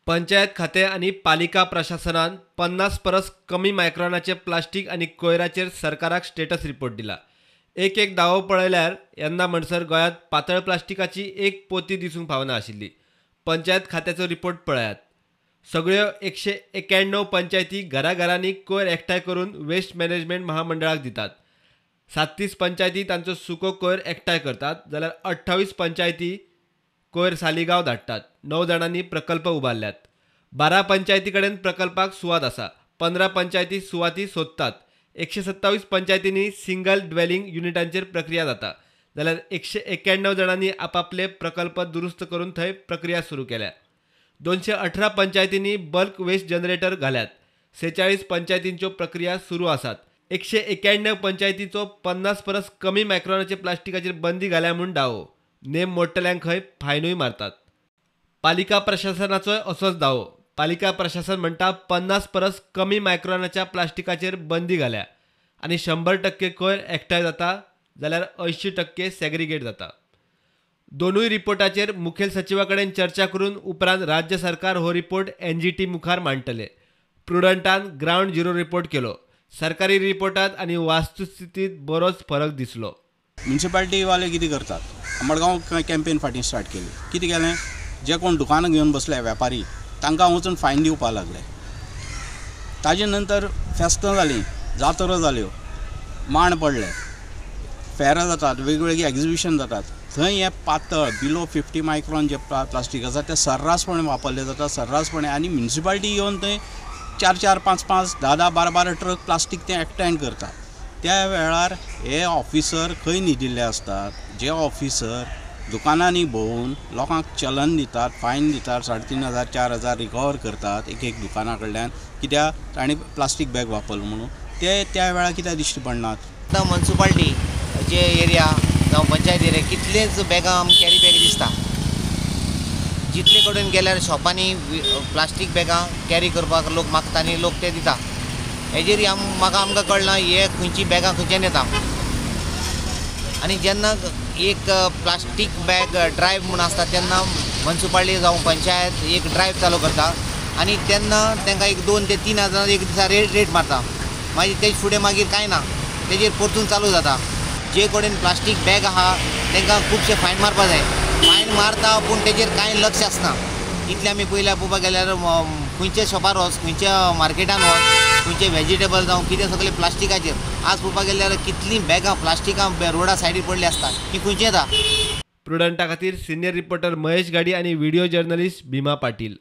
पंचायत खातें आनी पालिका प्रशासनान 50 परस कमी मायक्रॉनाचे प्लास्टीक आनी कोयराचेर सरकाराक स्टेटस रिपोर्ट दिला. एक एक दावो पळयल्यार येन्ना म्हणसर गोंयांत पातळ प्लास्टिकाची एक पोती दिसूंक फावना आशिल्ली. पंचायत खात्याचो रिपोर्ट पळयात. सगळ्यो 191 पंचायती घराघरांनी कोयर एकठांय करून वेस्ट मॅनेजमेंट महामंडळाक दितात. 37 पंचायती तांचो सुको कोयर एकठांय करतात, जाल्यार 28 पंचायती कोयर सालिगांव धाडटात. 9 जाणांनी प्रकल्प उबारल्यात. 12 पंचायती कडेन प्रकल्पाक सुवात आसा. 15 पंचायती सुवाती सोदतात. 127 पंचायतींनी सिंगल ड्वेलिंग युनिटांचेर प्रक्रिया जाता, जाल्यार 191 जाणांनी आपापले प्रकल्प दुरुस्त करून थंय प्रक्रिया सुरू केल्या. 218 पंचायतींनी बल्क वेस्ट जनरेटर घाल्यात. 46 पंचायतींच्यो प्रक्रिया सुरू आसात. 191 पंचायतींचो 50 परस कमी मायक्रॉनाचे प्लास्टिकाचेर बंदी घाल्या म्हूण दावो. नेम मोडटल्यांक खंय फायनूय मारतात. पालिका प्रशासनाचोय असोच दावो. पालिका प्रशासन म्हणटा 50 परस कमी मायक्रॉनाच्या प्लास्टिकाचेर बंदी घाल्या आनी 100% कोयर एकठांय जाता, जाल्यार 80% सेग्रिगेट जाता. दोनूय रिपोर्टाचेर मुखेल सचिवा कडेन चर्चा करून उपरांत राज्य सरकार हो रिपोर्ट NGT मुखार मांडटले. प्रुडंटान ग्रावंड झिरो रिपोर्ट केलो. सरकारी रिपोर्टात आनी वास्तुस्थितीत बरोच फरक दिसलो. म्युनिसिपालिटीवाले कितें करतात, मडगांव कॅम्पेन फाटीं स्टार्ट केली. कितें केलें, जे कोण दुकानां घेवन बसले वेपारी तांकां वचून फायन दिवपाक लागले. ताजे नंतर फेस्तां जालीं, जात्रो जाल्यो, मांड पडले, फेरां जातात, वेगवेगळी एग्जिबिशन जातात. थंय हें पातळ बिलो 50 मायक्रॉन जे प्लास्टीक आसा तें सर्रासपणे वापरलें जाता, सर्रासपणे. आनी म्युनिसिपालिटी येवन थंय 4 4 5 5 10 10 12 12 ट्रक प्लास्टीक तें एकठांय करता. त्या वेळार हे ऑफिसर खंय न्हिदिल्ले आसतात, जे ऑफिसर दुकानांनी भोंवून लोकांक चलन दितात, फायन दितात, 3500 4000 रिकवर करतात एक एक दुकाना कडल्यान, कित्याक तांणी प्लास्टीक बॅग वापरलो म्हणून. ते त्या वेळार कित्याक दिश्टी पडनात. आतां म्युनिसिपालिटी जे एरिया जावं पंचायत एरिया कितलेच बॅगां आमकां कॅरी बॅग दिसता. जितले कडेन गेल्यार शॉपांनी प्लास्टीक बॅगां कॅरी करपाक लोक मागता आनी लोक ते दिता. हेजेर म्हाका आमकां कळना हे खंयची बॅगां खंयच्यान येता. आनी जेन्ना एक प्लास्टीक बॅग ड्रायव्ह म्हूण आसता तेन्ना म्युनिसिपालिटी जावं पंचायत एक ड्रायव्ह चालू करता आनी तेन्ना तांकां एक 2 ते 3 हजार एक दिसा रेट मारता. मागीर तेज फुडें मागीर कांय ना, तेजेर परतून चालू जाता. जे कडेन प्लास्टीक बॅग आहा तांकां खुबशे फायन मारपा जाय. फायन मारता पूण तेजेर कांय लक्ष आसना. इतलें आमी पयल्या पळोवपाक गेल्यार खंयच्या शॉपार वच, खंयच्या मार्केटान वच, खंयचे व्हेजिटेबल जावं कितें सगळें प्लास्टिकाचेर. आज पळोवपाक गेल्यार कितलीं बॅगां प्लास्टिकां रोडा सायडीर पडलीं आसता, ती खंयची येता. प्रुडंटा खातीर सिनियर रिपोर्टर महेश गाडी आनी व्हिडिओ जर्नलिस्ट भीमा पाटील.